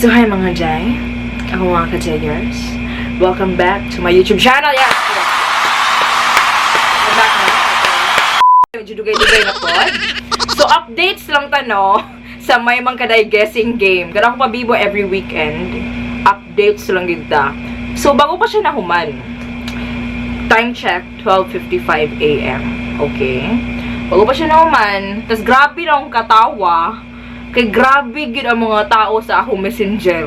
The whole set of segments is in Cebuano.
So hi, mga Jay. Ako mga ka-Jayers. Welcome back to my YouTube channel. Yes! Yes. Welcome back na. Medyo dugay-dugay na po. So updates lang ta, no, sa May Mangkaday guessing game. Kada ako pabibo every weekend. Updates lang gid ta. So bago pa siya nahuman. Time check, 12:55 a.m. Okay? Bago pa siya nahuman, tas grabe na akong katawa. Kay grabe gid ang mga tao sa akong Messenger.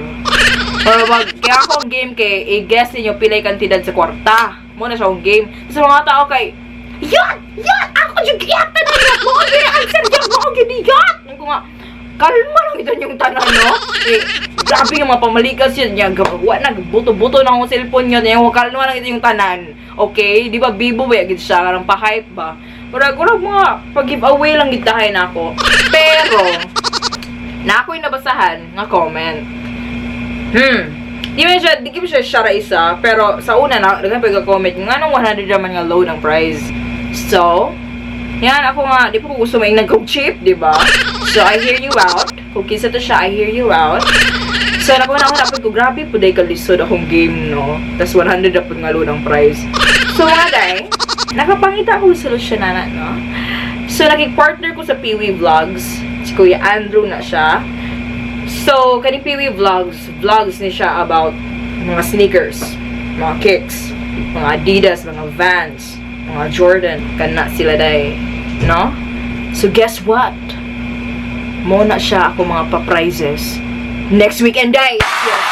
Or mag, kaya ako ang game kay i-guess ninyo pilay kantidad sa kwarta. Mao na siya akong game. Tapos ang mga tao kay, "Yat! Yat! Ako jud giyata na yat! Mao gyud answer yat! Mao gyud yat!" Ko nga, kalma lang ito yung tanan, no? Eh, grabe yung mga pamalikas yun niya. Wa na, buto-buto na akong cellphone niya. Niya, kalma lang ito yung tanan. Okay? Di ba, bibo ba gid siya? Karang pa-hype ba? Murag, murag mga pag-giveaway lang gitahay na ako. Pero, na ako'y nabasahan nga comment. Di man siya ra isa, pero sa una na, daghan pa comment nga nung 100 naman nga low ng price. So, yan ako nga, di pa ko gusto maing nag cheap, di ba? So, I hear you out. Kung kinsa to siya, I hear you out. So, naku na ako napod ko, grabe po day kalisod akong game, no? Tas 100 na po nga low ng price. So, mga day, nakapangita ako ng solusyon na, no? So, nakik-partner ko sa Peewee Vlogs. Si Kuya Andrew na siya. So, kaning Peewee Vlogs, vlogs ni siya about mga sneakers, mga Kicks, mga Adidas, mga Vans, mga Jordan, kana sila day, no? So, guess what? Mo na siya ako mga pa-prizes next weekend, day! Yes.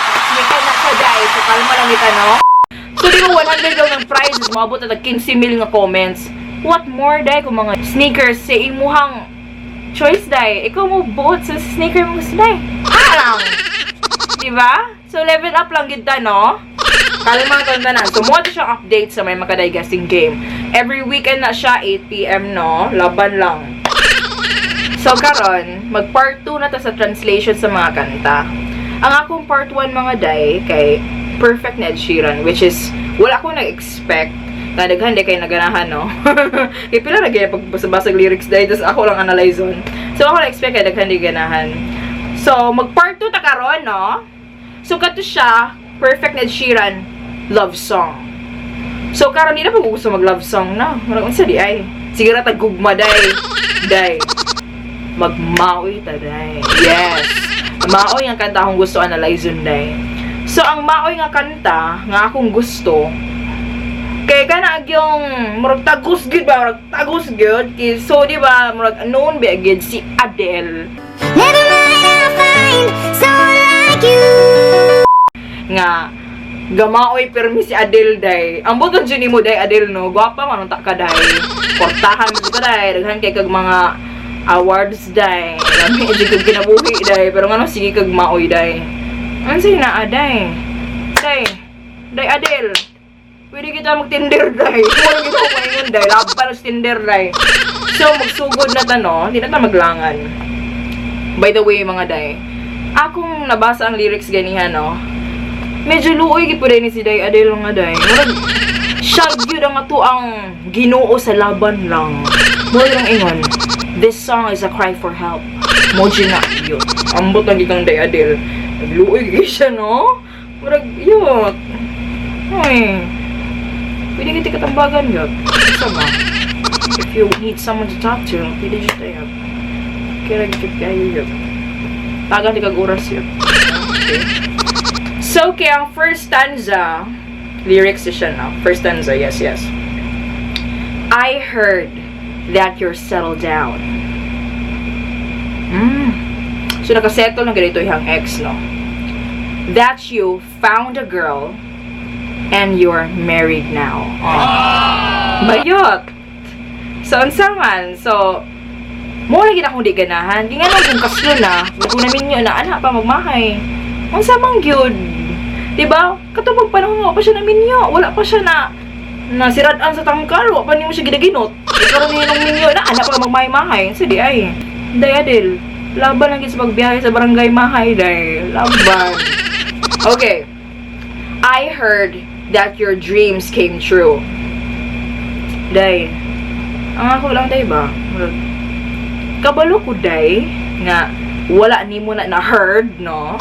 Next weekend na siya, day. So, kalma lang kita, no? So, di ba 100 lang ng prizes, maabot na tag 15 mil nga comments. What more, day, kung mga sneakers sa imuhang choice, day. Ikaw mo buot sa sneaker mo gusto, day. Ah lang! Diba? So, level up lang gid ta, no? Kalma ang tanan. So, mo siya update sa May Makaday guessing game. Every weekend na siya, 8 p.m., no? Laban lang. So, karon mag part 2 na ta sa translation sa mga kanta. Ang akong part 1, mga day, kay Perfect ni Ed Sheeran, which is, wala ko nag-expect na daghan di kay naganahan, no? Kay pila na gaya pagbasa-basag lyrics day, tapos ako lang analyze on. So, ako na-expect kay daghan di ganahan. So, mag part 2 ta karon, no? So, kato siya, Perfect ni Ed Sheeran, love song. So, karon di na po gusto mag love song na. Murag unsa di ay? Sige ra tag gugma, day. Day. Magmaoy ta, day. Yes. Maoy ang kanta akong gusto analyze yun, day. So, ang maoy nga kanta nga akong gusto kay kana yung murag tagos gyud ba, murag tagos gyud. Kay so di ba murag known ba gyud si Adele Never mind, I'll find someone like you. Nga gamaoy permi si Adele, day. Ang buton jud nimo, day, Adele, no. Gwapa man unta ka, day. Portahan mo ka, day. Daghan kay kag mga awards, day. Lami jud kag kinabuhi, day. Pero ngano sige kag maoy, day? Ano na day? Day. Day Adele. Pwede kita mag-Tinder, day. Wala kita maingon, day. Laban sa Tinder, day. So magsugod na ta, no. Hindi na ta maglangan. By the way, mga day, akong nabasa ang lyrics ganihan, no. Medyo luoy gid po ni si Day Adele nga, day. Murag siya gyud ang ato ang Ginoo sa laban lang. Mo lang ingon. "This song is a cry for help." Mo jud na yun. Ambot lang gid kang Day Adele. Nagluoy gid siya, no? Murag yun. Ay. Pwede kita katambagan yun. Isa ba? If you need someone to talk to, pwede jud tayo. Kaya gid kayo yun. Tagan ti kag oras yun. Okay. So, kaya ang first stanza, lyrics siya na. First stanza, yes. "I heard that you're settled down." So, nakasettle na ganito yung ex, no? "That you found a girl and you're married now." Oh. Bayot! So, unsa man? So, mo lagi na akong di ganahan. Di nga nang kung kaslo na, kung naminyo na, anak pa magmahay. Unsa man gyud? Diba? Katong panahon wala pa siya naminyo. Wala pa siya na nasirad-an sa tangkal. Wala pa nimo siya gidaginot. Karon niya nung minyo na, anak pa magmahay-mahay. So di ay. Day Adel, laban lang gid sa pagbiyahe sa barangay mahay, day. Laban. Okay. "I heard that your dreams came true." Day. Ang ako lang, day ba? Murag, kabalo ko, day, nga Wala nimo na na-heard, no?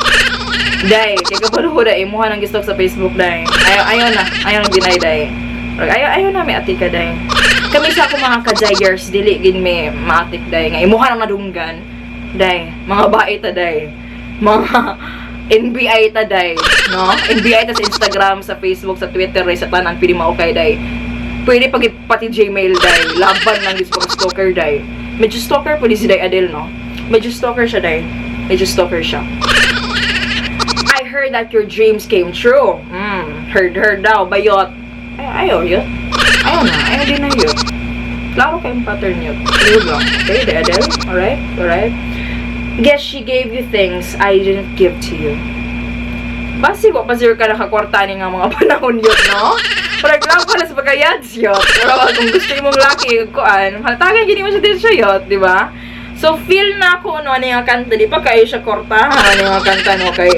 Day, kay kabalo ko, day, imuha nang gi-stalk sa Facebook, day. Ayaw, ayaw na, ayaw na deny, day. Ayaw, ayaw na may atika, day. Kami sa ako mga kadayers, dili gin may maatik, day. Nga imuha nang nadunggan. Day, mga bait ta, day. Mga NBI ta, day. No? NBI ta sa Instagram, sa Facebook, sa Twitter, day, sa tanan, pwede maukay, day. Pwede pag pati Gmail, day. Laban lang gid sa stalker, day. Medyo stalker po si Day Adele, no? Medyo stalker siya, day. Medyo stalker siya. I heard that your dreams came true. Heard, heard daw, bayot. Ay, ayaw, yun. Ayaw na, ayaw din na yun. Klaro kayong pattern yun. Yun lang. Okay, Day Adele? Alright? Alright? Guess she gave you things I didn't give to you. Basi wa pa sure ka nakakwarta ni nga mga panahon yun, no? Parang lang pala sa pagkayads yun. Pero kung gusto imong laki, kuan, halatagan gini mo siya din siya yun, di ba? So, feel na ako, no, ano yung kanta, di pa kayo siya korta, ano yung kanta, no, kay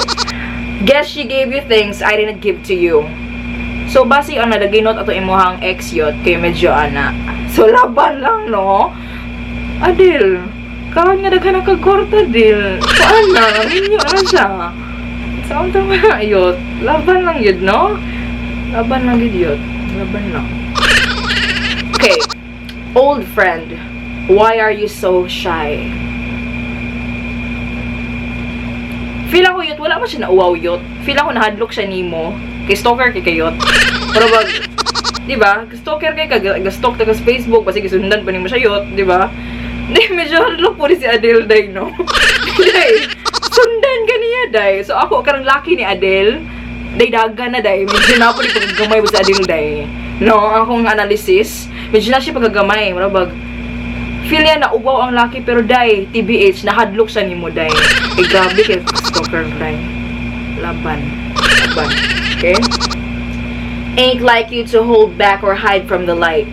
"Guess she gave you things I didn't give to you." So, basi ang nadaginot ato imuhang ex yot, kay medyo ana. So, laban lang, no? Adele, karon nga daghan na kag kwarta, Dil. Kuan na, minyo na siya. Sa so, nga yot, laban lang yun, no? Laban lang yun yot. Laban lang. Okay. Old friend, why are you so shy? Feel ako yot, wala mo siya nauwaw yot. Feel ako nahadlok siya nimo. Kay stalker kay kayot. Pero bag, di ba? Stalker kay ka, ga-stalk ta ka sa Facebook, basi gisundan pa nimo siya yot, di ba? Di, medyo hadlok po ni si Adele day, no? Day, sundan ka niya, day. So ako, karang laki ni Adele, day dagan na, day. Medyo na po ni pagkagamay mo si Adele, day. No, ang akong analysis, medyo na siya pagkagamay. Murag feel niya na uwaw ang laki pero day, TBH, nahadlok siya nimo, day. Eh, grabe kay stalker, day. Laban. Laban. Okay? Ain't like you to hold back or hide from the light.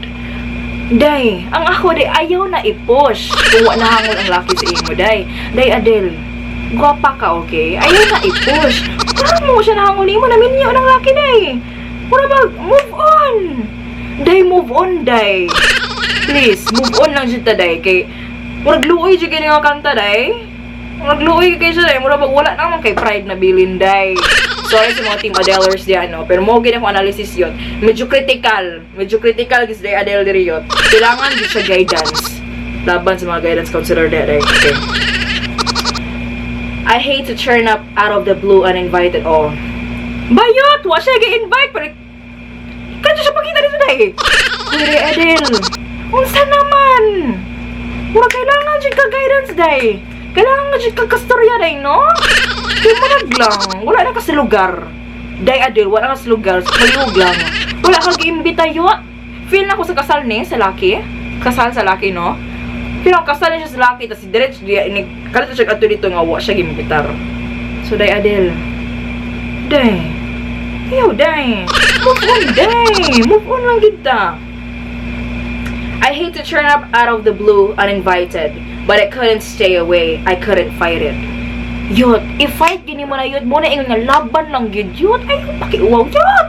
Day, ang ako day, ayaw na i-push. Kung wa nahangol ang laki sa imo, day. Day, Adele, gwapa ka, okay? Ayaw na i-push. Parang mo siya nahangol nimo, naminyo ng laki, day. Mura mag, move on. Day, move on, day. Please, move on lang siya ta, day. Kay, murag luoy siya kini nga kanta, day. Murag luoy kay siya, day. Murag wala naman kay pride na bilin, day. Sorry sa mga team Adelers di ano, pero mo gid akong analysis yun. Medyo critical. Medyo critical gis day Adele diri yun. Kailangan gid siya guidance. Laban sa mga guidance counselor di day. Okay. I hate to turn up out of the blue uninvited. Oh. Bayot! Wa siya gi-invite pero kadto siya pakita dito day. Kuya Adele. Unsa naman? Mura kailangan jud ka guidance day. Kailangan jud ka kastorya day, no? Kay murag lang, wala na ka sa lugar. Day Adele, wala ka sa lugar, palihog lang. Wala ka giimbita yun. Feel na ko sa kasal ni sa laki. Kasal sa laki, no? Feel ako kasal na siya sa laki, tapos diretso diya, ini, kalito siya ato dito nga, wa siya giimbitar. So, Day Adele, Day, ayaw, Day. Move on, Day. Move on lang kita. I hate to turn up out of the blue uninvited, but I couldn't stay away. I couldn't fight it. Yot, i-fight gini mo na yot. Mo na ingon nga laban lang gyud yot. Ay, pakiuwaw yot.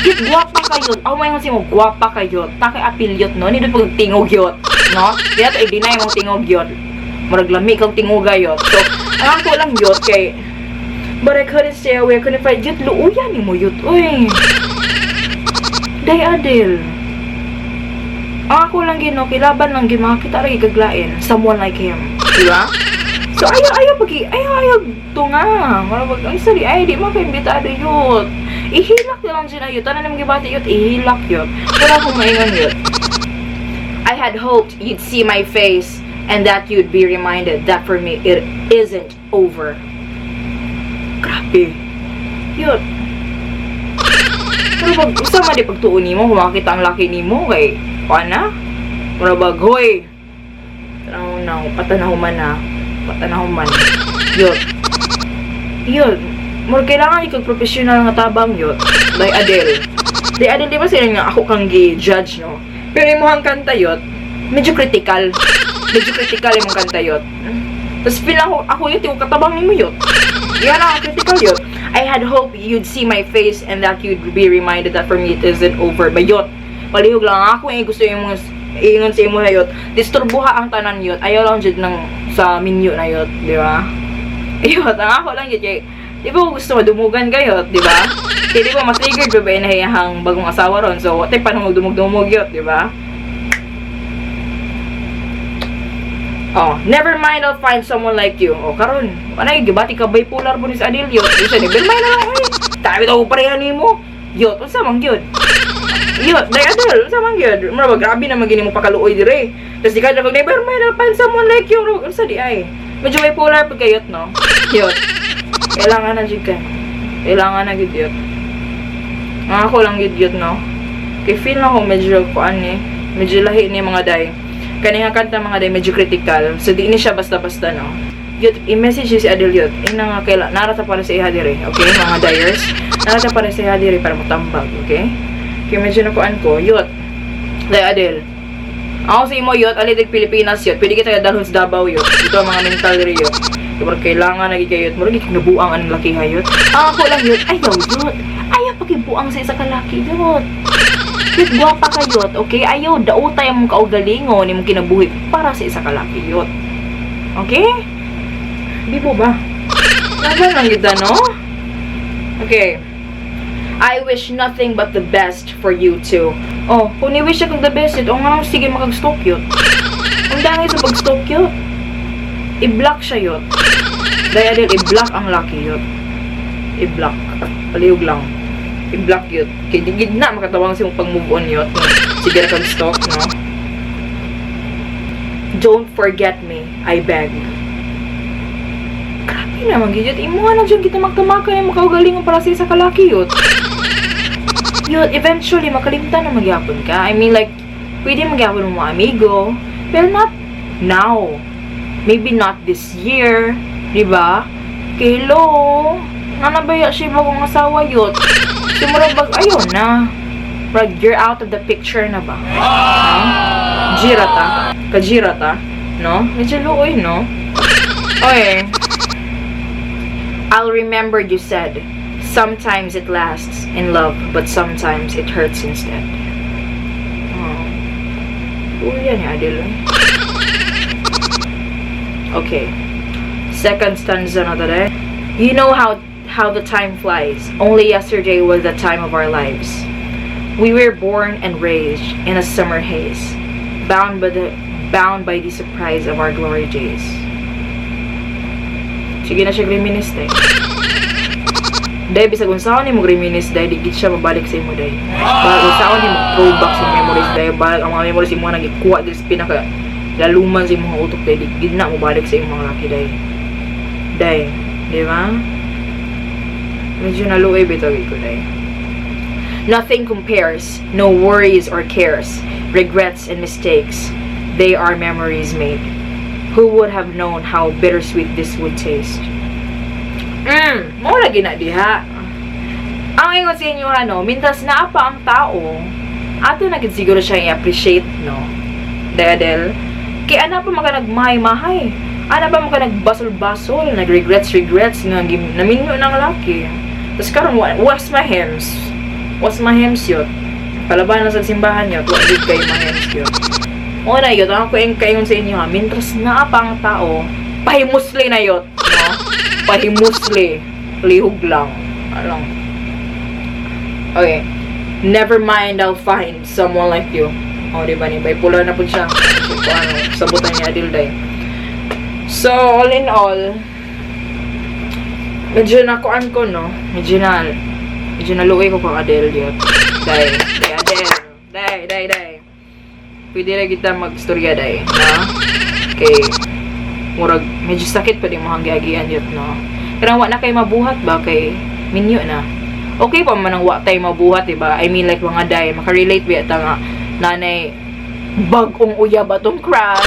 Yot, gwapa ka yot. Aw, may mo gwapa ka yot. Takay apil yot, no? Nindot pag tingog yot. No? Di na to i-deny mong tingog yot. Murag lami kang tinguga yot. So, ang ako lang yot kay "But I couldn't stay away. I couldn't fight." Yot, luuyan ni mo yot. Uy. Day Adele. Ang ako lang gino, kilaban lang gin, makakita lagi kaglain. Someone like him. Di ba? So, ayaw, ayaw, pag, ayaw, ayaw, tunga. Marabag, ang sorry, ay, di mo ka imbitado yun. Ihilak na lang siya na yun. Tanan naman gibati yun, ihilak yun. Wala akong maingon yun. I had hoped you'd see my face and that you'd be reminded that for me, it isn't over. Grabe. Yun. Pero pag, usa man di pagtuon nimo, kung makakita ang laki nimo, kay, kuan na? Mura bag, hoy! Tanaw na, patanaw man na. Patanaw man. Yun. Yun. Mura kailangan ikaw professional nga tabang yun. By Adele. Day Adele, di ba sila nga ako kang gi-judge, no? Pero imuhang kanta yot, medyo critical. Medyo critical imong kanta yot. Tapos feel ako, ako yun, yung katabang nimo yot. Yan ang critical yot. I had hoped you'd see my face and that you'd be reminded that for me it isn't over. Bayot. Palihog lang ako eh, gusto yung mga Iingon sa imo yot, disturbuha ang tanan yot. Ayaw lang jud nang sa minyo na yot, di ba? Yot, ang ako lang yun kay di ba gusto madumugan kayo, di ba? Kaya di ba ma-triggered ba ba inahiyahang bagong asawa ron? So, what if paano magdumog-dumog yot, di ba? Oh, never mind, I'll find someone like you. Oh, karon, anay gibati ka bipolar mo ni sa Adel yot. Di siya, never mind na lang, oy. Tabi daw pareha nimo. Yot, unsa man gyud? Yot, day Adel, unsa man gyud? Mura ba grabe na man gini mo pakaluoy dire. Tapos di ka na never mind, I'll find someone like you. Mura, unsa di ay? Medyo bipolar pag kayot, no? Yot. Kailangan na jud ka. Kailangan na gyud yot. Ang ako lang gyud yot, no? Kay feel na ko medyo kuan ni, medyo lahi ni, mga day. Kani nga kanta, mga day, medyo critical. So di ni siya basta-basta, no. Yot, i-message si Adel yot. Ina nga kaila narata para sa iha dire, okay? Mga dayers. Narata para sa iha dire para motambag, okay? Kay medyo nakuan ko, yot. Day Adel. Ako sa imo yot, alit Pilipinas yot. Pwede kita dalhon sa Davao yot. Ito ang mga mental diri yot. Kaya kailangan na gid yot. Murag gid nabuang ang laki ha yot. Ang ako lang yot, ayaw yot. Ayaw pakibuang sa isa ka laki yot. Yot, gwapa ka yot, okay? Ayaw, daotay ang mong kaugalingon, imong kinabuhi para sa isa ka laki yot. Okay? Di po ba? Laban lang kita, no? Okay. I wish nothing but the best for you two. Oh, kung ni-wish akong the best yun, oh nga, sige makag-stalk yun. Ang dangay sa pag-stalk yun. I-block siya yun. Dahil i-block ang laki yun. I-block. Palihog lang. I-block yun. Kaya di gid na makatawang sa imong pag-move on yun. Sige ra kag stalk, no? Don't forget me, I beg. Grabe naman, gid yun. Imo nga na dyan kita magtamakan yung makaugalingon para sa isa kalaki yun. Yun, eventually, makalimtan na magyapon ka. I mean, like, pwede magyapon mo mga amigo, pero not now. Maybe not this year, di ba? Kay hello, nanabaya siya bagong asawa yun. So, murag bag, ayaw na. Murag, you're out of the picture na ba? No? Jira ta. Kajira ta. No? Medyo luoy, no? Okay. I'll remember you said, sometimes it lasts in love, but sometimes it hurts instead. Oh. Uy, yan ni Adel, eh. Okay. Second stanza na today. You know how the time flies. Only yesterday was the time of our lives. We were born and raised in a summer haze, bound by the surprise of our glory days. Sige na siya reminisce day. Day, bisag unsaon nimo reminisce day, di gid siya mabalik sa imo day. Balag unsaon nimo throwback sa memories day, balag ang mga memories imo nang gikuha diri sa pinaka laluman sa imong utok day, di gid na mobalik sa imong mga laki day. Day, di ba? Medyo naluoy bitaw gid ko day. Nothing compares, no worries or cares, regrets and mistakes. They are memories made. Who would have known how bittersweet this would taste? Mo lagi na diha. Ang ingon sa inyo ano, mintas naa pa ang tao, ato na gid siguro siya i-appreciate, no? Day Adel, kay ana pa maka nagmahay-mahay. Ana pa maka nagbasol-basol, nag-regrets-regrets nga naminyo ng laki. Tapos karon was mahems. Was mahems yun. Palaban na sa simbahan yun, wa gid kay mahems yun. O na yun, ang ko kaingon sa inyo ha, mintras naa pa ang tao, pahimusli na yun, no? Pahimusli. Lihog lang. Alang. Okay. Never mind, I'll find someone like you. O, di ba ni? Bipolar na po siya. So, ano, sabutan niya Adil day. So, all in all, medyo nakuan ko, no? Medyo naluoy ko kang Adele yun. Day, day, Adele. Day, day, day. Pwede na kita mag-istorya, day. Na? Kay, murag, medyo sakit pa din mo giagian yun, no? Pero wa na kay mabuhat ba? Kay, minyo na. Okay pa man ang wa tay mabuhat, diba? I mean, like, mga day, makarelate ba ta nga, nanay, bagong uyab atong crush.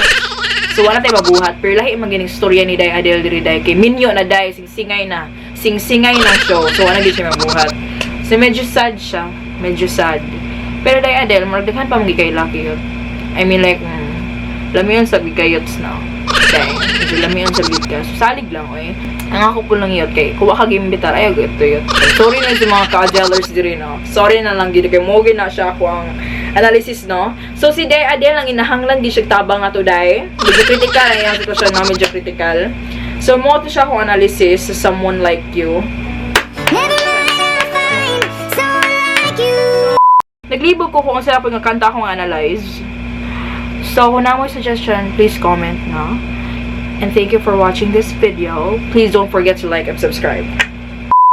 So, wala tayo mabuhat. Pero lahi man gining storya ni Day Adele diri day. Kay minyo na day, singsingay na. Singsingay na show. So, wala gid siya mabuhat. So, medyo sad siya. Medyo sad. Pero Day Adele, murag daghan pa man kay lucky yun. I mean, like, lami yun sa gigayots na. Dai. Medyo lamian sa gyud ka. So, salig lang, oy. Ang ako po lang yun, kay kuha ka gimbitar, ayaw ito yun. Sorry na sa mga ka-adelers diri, no? Sorry na lang gid kay mo na siya ako ang analysis, no? So, si Day Adele ang inahanglan di siya tabang ato, Day. Medyo critical ang iyang sitwasyon, no? Medyo critical. So, mo to siya akong analysis sa "Someone Like You." Never mind, I'll find someone like you. Naglibog ko kung sila pag nga kanta akong analyze. So, kung naa moy suggestion, please comment na. And thank you for watching this video. Please don't forget to like and subscribe.